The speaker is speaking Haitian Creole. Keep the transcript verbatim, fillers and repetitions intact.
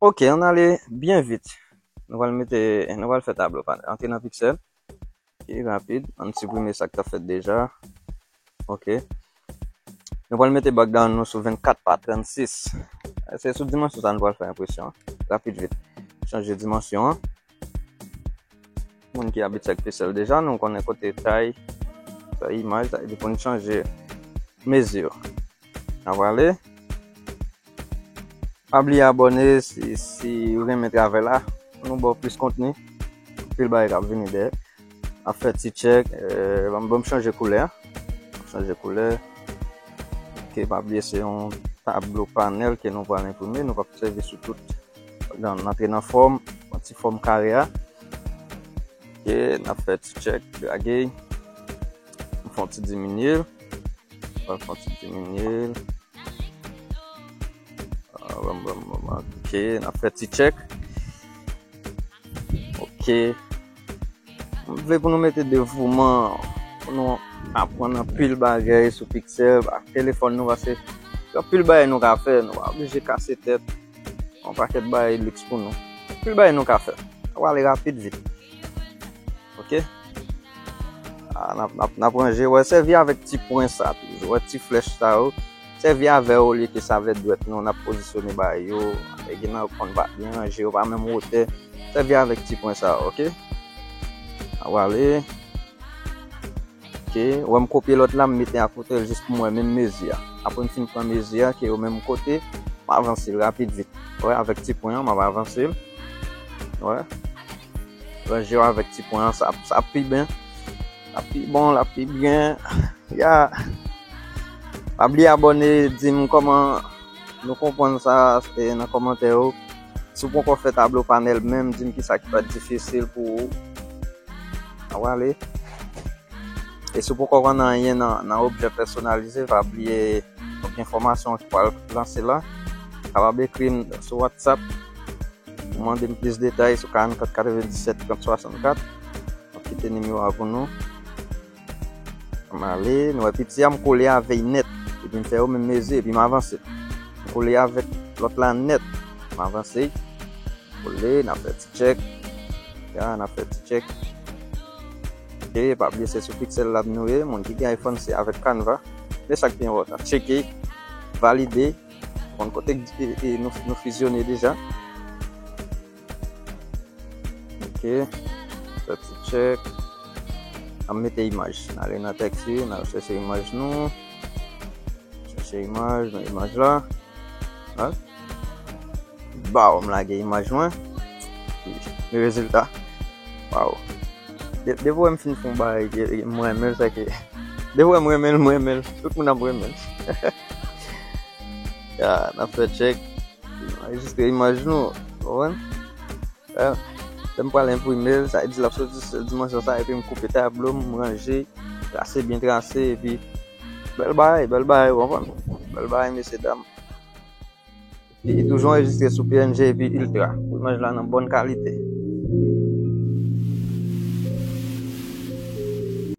Ok, ann ale byen vit. Nou pral mete, nou pral fè tablo pa antre nan Pixel. Ok, rapid. Ann siprime sa k t ap fèt deja. Ok. Nou pral mete background nou sou vennkat pa trannsis. Se sou dimansyon sa nou pral fè enpresyon an. Rapid vit. Chanje dimansyon an. Moun ki abitye ak Pixel deja, nou konnen kote tay, sa imaj, sa, epi pou n chanje mezi yo. N ap ale. Pa bliye abòne si, si w renmen travay la. Nou ba w plis kontni. Anpil bagay k ap vini dèyè. N ap fè ti tchèk. Euh, ban m, ban m chanje koulè. Chanje koulè. Ok, pa bliye se yon tablo panèl ke nou pral enprime. Nou p ap sèvi sou tout. N antre nan fòm, yon ti fòm kare a. Ok, n ap fè ti tchèk, drage. M fè yon ti diminye l. M fè yon ti diminye l. Ah, bam, bam, bam, bam. Ok, n ap fè ti tchèk. Ok. M vle pou nou mete devouman, pou nou aprann anpil bagay sou Pixel, ak telefòn nou, paske gen anpil bagay nou ka fè, nou pa oblije kase tèt. Yon pakèt bagay liks pou nou. Anpil bagay nou ka fè. N ap ale rapid vit. Ok? Ah, n ap, n ap, n ap ranje. Wè, sèvi avèk ti pwen sa toujou. Wè, ti flèch sa yo. Sèvi avè yo olye ke se avè dwèt nou n ap pozisyone bagay yo. E gen nan yo k konn pa byen ranje, yo pa menm wotè. Sèvi avèk ti pwen sa yo, ok? N ap ale. Ok, wè m kopye lòt la, m mete akote l jis pou m wè menm mezi a. Apre m fin pran mezi a, ke yo menm kote, m avanse l rapid vit. Wè, avèk ti pwen an, m ap avanse l. Wè. Ranje yo avèk ti pwen an, sa, sa pi byen. Sa pi bon, la pi byen. Ya. Pa bliye abòne, di m kòman nou konprann sa, e, nan kòmantè yo. Si w poko fè tablo panèl menm, di m kisa ki pa t difisil pou ou. N ap ale. E si w poko konn anyen nan, nan objè pèsonalize, pa bliye, gen fòmasyon ki pral lanse la. Kapab ekri m sou WhatsApp. Ou mande m plis detay sou karannkat katrevenndisèt trant swasannkat. M ap kite nimewo a pou nou. M ale, nou wè piti a, m kole avè l nèt. Epi m fè yo menm mezi, epi m avanse. M kole avèk lòt la nèt. M avanse. Kole, n ap fè ti tchèk. Ya, n ap fè ti tchèk. Ok, pa bliye se sou Pixel Lab nou ye. Moun ki gen iPhone, se avèk Canva. Men sa k pi enpòtan, tcheke, valide. Konn kote e, e, nou, nou fizyone deja. Ok. Fè ti tchèk. N ap mete imaj. N ale nan tèks li, n al chèche imaj nou. Chèche imaj, nan imaj la. Ha? Baw, m lage imaj mwen. Men rezilta. Waw. De-, depi w wè m fin fè yon bagay ke m renmen l, sa ke, depi w wè m renmen l, m renmen l. Tout moun ap renmen l. Ya, n ap fè tchèk. Anrejistre imaj nou. Ou konprann? Ya. Lè m pral enprime l, sa vle di l ap soti sou dimansyon sa, epi m koupe tablo, m ranje, trase byen trase, epi bèl bagay, bèl bagay, ou konprann? Bèl bagay, mesye dam. Li toujou anrejistre sou P N G epi Ultra. Pou imaj la nan bòn kalite.